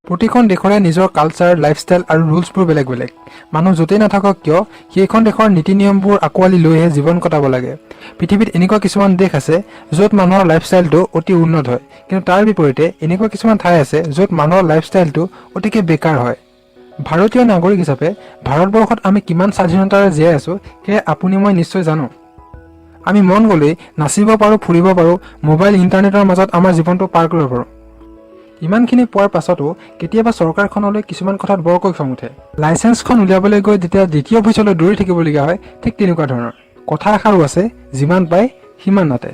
প্ৰতিখন দেশৰে নিজৰ কালচাৰ, লাইফষ্টাইল আৰু ৰুলছবোৰ বেলেগ বেলেগ। মানুহ য'তেই নাথাকক কিয়, সেইখন দেশৰ নীতি নিয়মবোৰ আঁকোৱালি লৈহে জীৱন কটাব লাগে। পৃথিৱীত এনেকুৱা কিছুমান দেশ আছে য'ত মানুহৰ লাইফষ্টাইলটো অতি উন্নত হয়, কিন্তু তাৰ বিপৰীতে এনেকুৱা কিছুমান ঠাই আছে য'ত মানুহৰ লাইফষ্টাইলটো অতিকে বেকাৰ হয়। ভাৰতীয় নাগৰিক হিচাপে ভাৰতবৰ্ষত আমি কিমান স্বাধীনতাৰে জীয়াই আছোঁ, সেয়া আপুনি মই নিশ্চয় জানো। আমি মন গ'লেই নাচিব পাৰোঁ, ফুৰিব পাৰোঁ, মোবাইল ইণ্টাৰনেটৰ মাজত আমাৰ জীৱনটো পাৰ কৰিব পাৰোঁ। ইমানখিনি পোৱাৰ পাছতো কেতিয়াবা চৰকাৰখনলৈ কিছুমান কথাত বৰকৈ খং উঠে। লাইচেন্সখন উলিয়াবলৈ গৈ যেতিয়া দ্বিতীয় অফিচলৈ দৌৰি থাকিবলগীয়া হয়, ঠিক তেনেকুৱা ধৰণৰ কথা এষাৰো আছে, যিমান পায় সিমান নাটে।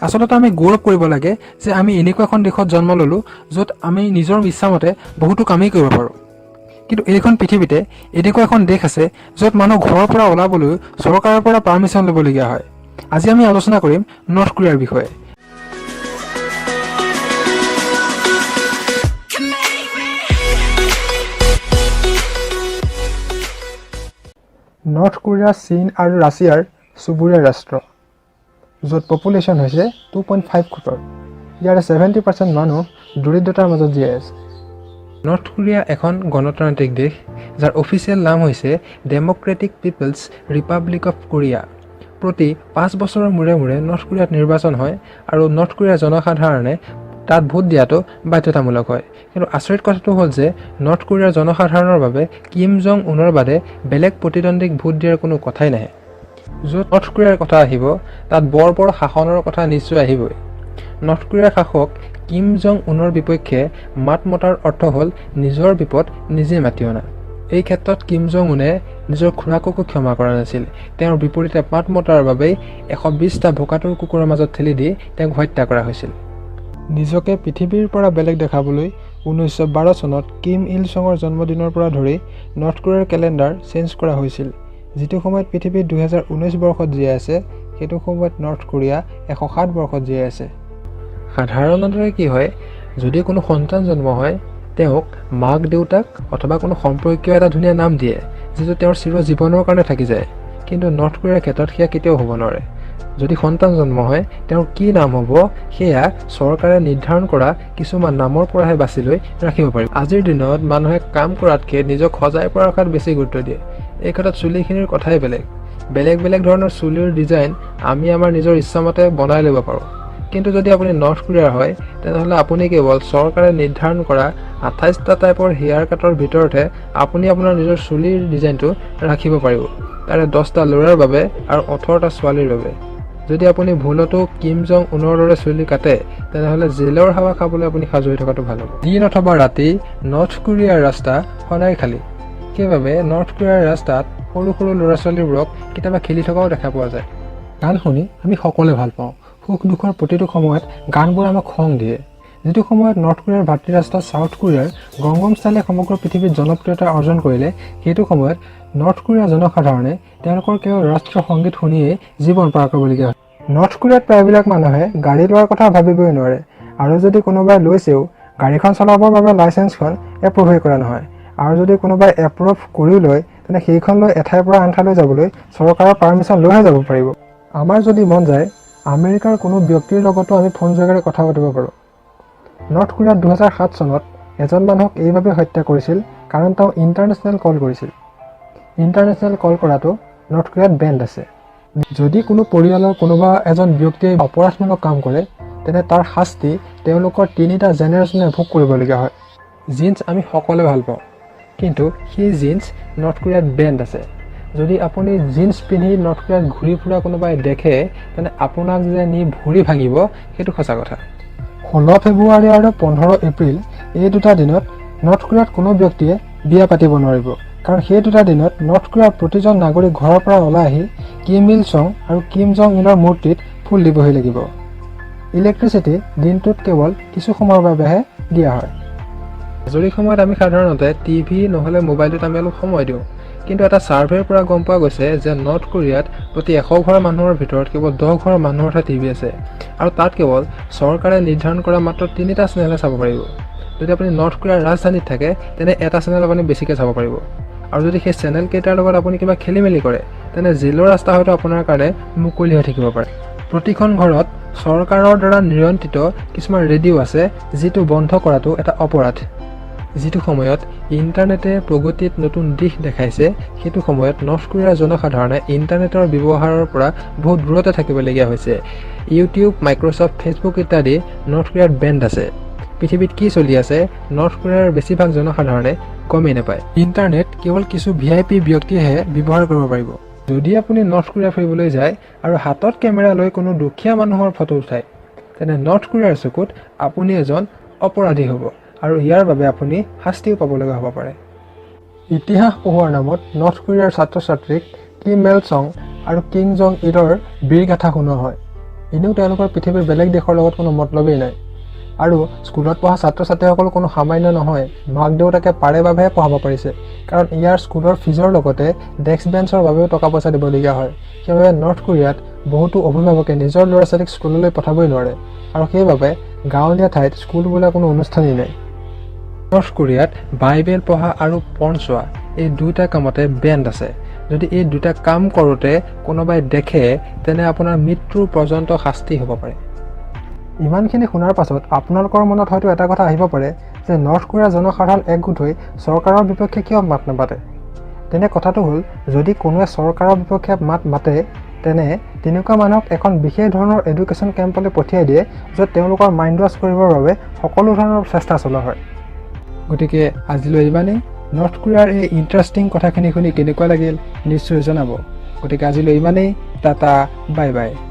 আচলতে আমি গৌৰৱ কৰিব লাগে যে আমি এনেকুৱা এখন দেশত জন্ম ল'লোঁ য'ত আমি নিজৰ ইচ্ছামতে বহুতো কামেই কৰিব পাৰোঁ। কিন্তু এইখন পৃথিৱীতে এনেকুৱা এখন দেশ আছে য'ত মানুহ ঘৰৰ পৰা ওলাবলৈও চৰকাৰৰ পৰা পাৰ্মিশ্যন ল'বলগীয়া হয়। আজি আমি আলোচনা কৰিম নৰ্থ কোৰিয়াৰ বিষয়ে। নৰ্থ কোৰিয়া চীন আৰু ৰাছিয়াৰ চুবুৰীয়া ৰাষ্ট্ৰ, য'ত পপুলেশ্যন হৈছে 2.5 ক্ৰ'ৰ। ইয়াৰে 70% মানুহ দৰিদ্ৰতাৰ মাজত জীয়াই আছে। নৰ্থ কোৰিয়া এখন গণতান্ত্ৰিক দেশ, যাৰ অফিচিয়েল নাম হৈছে Democratic People's Republic of Korea। প্ৰতি 5 বছৰৰ মূৰে মূৰে নৰ্থ কোৰিয়াত নিৰ্বাচন হয় আৰু নৰ্থ কোৰিয়াৰ জনসাধাৰণে তাত ভোট দিয়াটো বাধ্যতামূলক হয়। কিন্তু আচৰিত কথাটো হ'ল যে নৰ্থ কোৰিয়াৰ জনসাধাৰণৰ বাবে কিম জং উনৰ বাদে বেলেগ প্ৰতিদ্বন্দ্বীক ভোট দিয়াৰ কোনো কথাই নাহে। য'ত নৰ্থ কোৰিয়াৰ কথা আহিব, তাত বৰ বৰ শাসনৰ কথা নিশ্চয় আহিবই। নৰ্থ কোৰিয়াৰ শাসক কিম জং উনৰ বিপক্ষে মাত মতাৰ অৰ্থ হ'ল নিজৰ বিপদ নিজে মাতি অনা। এই ক্ষেত্ৰত কিম জং উনে নিজৰ খুৰাককো ক্ষমা কৰা নাছিল। তেওঁৰ বিপৰীতে মাত মতাৰ বাবেই 120টা ভোকাতুৰ কুকুৰৰ মাজত ঠেলি দি তেওঁক হত্যা কৰা হৈছিল। নিজকে পৃথিৱীৰ পৰা বেলেগ দেখাবলৈ 1912 চনত কিম ইল চঙৰ জন্মদিনৰ পৰা ধৰি নৰ্থ কোৰিয়াৰ কেলেণ্ডাৰ চেঞ্জ কৰা হৈছিল। যিটো সময়ত পৃথিৱী 2019 বৰ্ষত জীয়াই আছে, সেইটো সময়ত নৰ্থ কোৰিয়া 107 বৰ্ষত জীয়াই আছে। সাধাৰণতে কি হয়, যদি কোনো সন্তান জন্ম হয়, তেওঁক মাক দেউতাক অথবা কোনো সম্পৰ্কীয় এটা ধুনীয়া নাম দিয়ে, যিটো তেওঁৰ চিৰ জীৱনৰ কাৰণে থাকি যায়। কিন্তু নৰ্থ কোৰিয়াৰ ক্ষেত্ৰত সেয়া কেতিয়াও হ'ব নোৱাৰে। যদি সন্তান জন্ম হয়, তেওঁৰ কি নাম হ'ব সেয়া চৰকাৰে নিৰ্ধাৰণ কৰা কিছুমান নামৰ পৰাহে বাছি লৈ ৰাখিব পাৰিব। আজিৰ দিনত মানুহে কাম কৰাতকৈ নিজক সজাই পৰাই ৰখাত বেছি গুৰুত্ব দিয়ে। এই ক্ষেত্ৰত চুলিখিনিৰ কথাই বেলেগ। বেলেগ বেলেগ ধৰণৰ চুলিৰ ডিজাইন আমি আমাৰ নিজৰ ইচ্ছামতে বনাই ল'ব পাৰোঁ। কিন্তু যদি আপুনি নৰ্থ কোৰিয়াৰ হয়, তেনেহ'লে আপুনি কেৱল চৰকাৰে নিৰ্ধাৰণ কৰা 28টা টাইপৰ হেয়াৰ কাটৰ ভিতৰতহে আপুনি আপোনাৰ নিজৰ চুলিৰ ডিজাইনটো ৰাখিব পাৰিব। তাৰে 10টা ল'ৰাৰ বাবে আৰু 18টা ছোৱালীৰ বাবে। যদি আপুনি ভুলতো কিম জং উনৰ দৰে চুলি কাটে, তেনেহ'লে জেলৰ হাৱা খাবলৈ আপুনি সাজু হৈ থকাটো ভাল হ'ব। দিন অথবা ৰাতি নৰ্থ কোৰিয়াৰ ৰাস্তা সদায় খালী। সেইবাবে নৰ্থ কোৰিয়াৰ ৰাস্তাত সৰু সৰু ল'ৰা ছোৱালীবোৰক কেতিয়াবা খেলি থকাও দেখা পোৱা যায়। গান শুনি আমি সকলোৱে ভাল পাওঁ। সুখ দুখৰ প্ৰতিটো সময়ত গানবোৰে আমাক সংগ দিয়ে। যিটো সময়ত নৰ্থ কোৰিয়াৰ ভাতৃৰাষ্ট্ৰ ছাউথ কোৰিয়াৰ গংগম ষ্টাইলে সমগ্ৰ পৃথিৱীত জনপ্ৰিয়তা অৰ্জন কৰিলে, সেইটো সময়ত নৰ্থ কোৰিয়াৰ জনসাধাৰণে তেওঁলোকৰ কেৱল ৰাষ্ট্ৰীয় সংগীত শুনিয়েই জীৱন পাৰ কৰিবলগীয়া হয়। নৰ্থ কোৰিয়াত প্ৰায়বিলাক মানুহে গাড়ী লোৱাৰ কথা ভাবিবই নোৱাৰে আৰু যদি কোনোবাই লৈছেও, গাড়ীখন চলাবৰ বাবে লাইচেন্সখন এপ্ৰুভেই কৰা নহয়। আৰু যদি কোনোবাই এপ্ৰুভ কৰিও লয়, তেনে সেইখন লৈ এঠাইৰ পৰা আন ঠাইলৈ যাবলৈ চৰকাৰৰ পাৰ্মিশ্যন লৈহে যাব পাৰিব। আমাৰ যদি মন যায়, আমেৰিকাৰ কোনো ব্যক্তিৰ লগতো আমি ফোন যোগেৰে কথা পাতিব পাৰোঁ। নৰ্থ কোৰিয়াত 2007 চনত এজন মানুহক এইবাবে হত্যা কৰিছিল কাৰণ তেওঁ ইণ্টাৰনেশ্যনেল কল কৰিছিল। ইণ্টাৰনেশ্যনেল কল কৰাটো নৰ্থ কোৰিয়াত বেণ্ড আছে। যদি কোনো পৰিয়ালৰ কোনোবা এজন ব্যক্তিয়ে অপৰাধমূলক কাম কৰে, তেনে তাৰ শাস্তি তেওঁলোকৰ তিনিটা জেনেৰেশ্যনে ভোগ কৰিবলগীয়া হয়। জিন্স আমি সকলোৱে ভাল পাওঁ, কিন্তু সেই জিন্স নৰ্থ কোৰিয়াত বেণ্ড আছে। যদি আপুনি জিন্স পিন্ধি নৰ্থ কোৰিয়াত ঘূৰি ফুৰা কোনোবাই দেখে, তেনে আপোনাক যে নি ভৰি ভাঙিব, সেইটো সঁচা কথা। 16 ফেব্ৰুৱাৰী আৰু 15 এপ্ৰিল, এই দুটা দিনত নৰ্থ কোৰিয়াত কোনো ব্যক্তিয়ে বিয়া পাতিব নোৱাৰিব। কাৰণ সেই দুটা দিনত নৰ্থ কোৰিয়াৰ প্ৰতিজন নাগৰিক ঘৰৰ পৰা ওলাই আহি কিম ইল চং আৰু কিম জং ইলৰ মূৰ্তিত ফুল দিবহি লাগিব। ইলেক্ট্ৰিচিটি দিনটোত কেৱল কিছু সময়ৰ বাবেহে দিয়া হয়। আজৰি সময়ত আমি সাধাৰণতে টিভি নহ'লে মোবাইলটোত আমি অলপ সময় দিওঁ। কিন্তু এটা ছাৰ্ভেৰ পৰা গম পোৱা গৈছে যে নৰ্থ কোৰিয়াত প্ৰতি 100 ঘৰ মানুহৰ ভিতৰত কেৱল 10 ঘৰ মানুহৰহে টিভি আছে আৰু তাত কেৱল চৰকাৰে নিৰ্ধাৰণ কৰা মাত্ৰ তিনিটা চেনেলহে চাব পাৰিব। যদি আপুনি নৰ্থ কোৰিয়াৰ ৰাজধানীত থাকে, তেনে এটা চেনেল আপুনি বেছিকৈ চাব পাৰিব। আৰু যদি সেই চেনেলকেইটাৰ লগত আপুনি কিবা খেলি মেলি কৰে, তেনে জেলৰ ৰাস্তা হয়তো আপোনাৰ কাৰণে মুকলি হৈ থাকিব পাৰে। প্ৰতিখন ঘৰত চৰকাৰৰ দ্বাৰা নিয়ন্ত্ৰিত কিছুমান ৰেডিঅ' আছে, যিটো বন্ধ কৰাটো এটা অপৰাধ। যিটো সময়ত ইণ্টাৰনেটে প্ৰগতিত নতুন দিশ দেখাইছে, সেইটো সময়ত নৰ্থ কোৰিয়াৰ জনসাধাৰণে ইণ্টাৰনেটৰ ব্যৱহাৰৰ পৰা বহুত দূৰতে থাকিবলগীয়া হৈছে। ইউটিউব, মাইক্ৰ'ছফ্ট, ফেচবুক ইত্যাদি নৰ্থ কোৰিয়াত বেণ্ড আছে। পৃথিৱীত কি চলি আছে, নৰ্থ কোৰিয়াৰ বেছিভাগ জনসাধাৰণে গমেই নাপায়। ইণ্টাৰনেট কেৱল কিছু ভিআইপি ব্যক্তিয়েহে ব্যৱহাৰ কৰিব পাৰিব। যদি আপুনি নৰ্থ কোৰিয়া ফুৰিবলৈ যায় আৰু হাতত কেমেৰা লৈ কোনো দুখীয়া মানুহৰ ফটো উঠায়, তেনে নৰ্থ কোৰিয়াৰ চকুত আপুনি এজন অপৰাধী হ'ব আৰু ইয়াৰ বাবে আপুনি শাস্তিও পাব লগা হ'ব পাৰে। ইতিহাস পঢ়োৱাৰ নামত নৰ্থ কোৰিয়াৰ ছাত্ৰ ছাত্ৰীক কিম ইল চং আৰু কিম জং ইলৰ বীৰগাথা শুনোৱা হয়। এনেও তেওঁলোকৰ পৃথিৱীৰ বেলেগ দেশৰ লগত কোনো মতলবেই নাই। আৰু স্কুলত পঢ়া ছাত্ৰ ছাত্ৰীসকল কোনো সামান্য নহয়। মাক দেউতাকে পাৰে বাবেহে পঢ়াব পাৰিছে, কাৰণ ইয়াৰ স্কুলৰ ফিজৰ লগতে ডেস্ক বেঞ্চৰ বাবেও টকা পইচা দিবলগীয়া হয়। সেইবাবে নৰ্থ কোৰিয়াত বহুতো অভিভাৱকে নিজৰ ল'ৰা ছোৱালীক স্কুললৈ পঠাবই নোৱাৰে আৰু সেইবাবে গাঁৱলীয়া ঠাইত স্কুল বোলা কোনো অনুষ্ঠানেই নাই। নৰ্থ কোৰিয়াত বাইবেল পঢ়া আৰু পৰ্ণ চোৱা, এই দুয়োটা কামতে বেণ্ড আছে। যদি এই দুটা কাম কৰোঁতে কোনোবাই দেখে, তেনে আপোনাৰ মৃত্যুৰ পৰ্যন্ত শাস্তি হ'ব পাৰে। ইমানখিনি শুনাৰ পাছত আপোনালোকৰ মনত হয়তো এটা কথা আহিব পাৰে যে নৰ্থ কোৰিয়াৰ জনসাধাৰণ একগোট হৈ চৰকাৰৰ বিপক্ষে কিয় মাত নামাতে? তেনে কথাটো হ'ল, যদি কোনোৱে চৰকাৰৰ বিপক্ষে মাত মাতে, তেনে তেনেকুৱা মানুহক এখন বিশেষ ধৰণৰ এডুকেশ্যন কেম্পলৈ পঠিয়াই দিয়ে, য'ত তেওঁলোকৰ মাইণ্ড ৱাছ কৰিবৰ বাবে সকলো ধৰণৰ চেষ্টা চলোৱা হয়। গতিকে আজিলৈ ইমানেই। নৰ্থ কোৰিয়াৰ এই ইণ্টাৰেষ্টিং কথাখিনি শুনি কেনেকুৱা লাগিল, নিশ্চয় জনাব। গতিকে আজিলৈ ইমানেই। Tata, bye bye.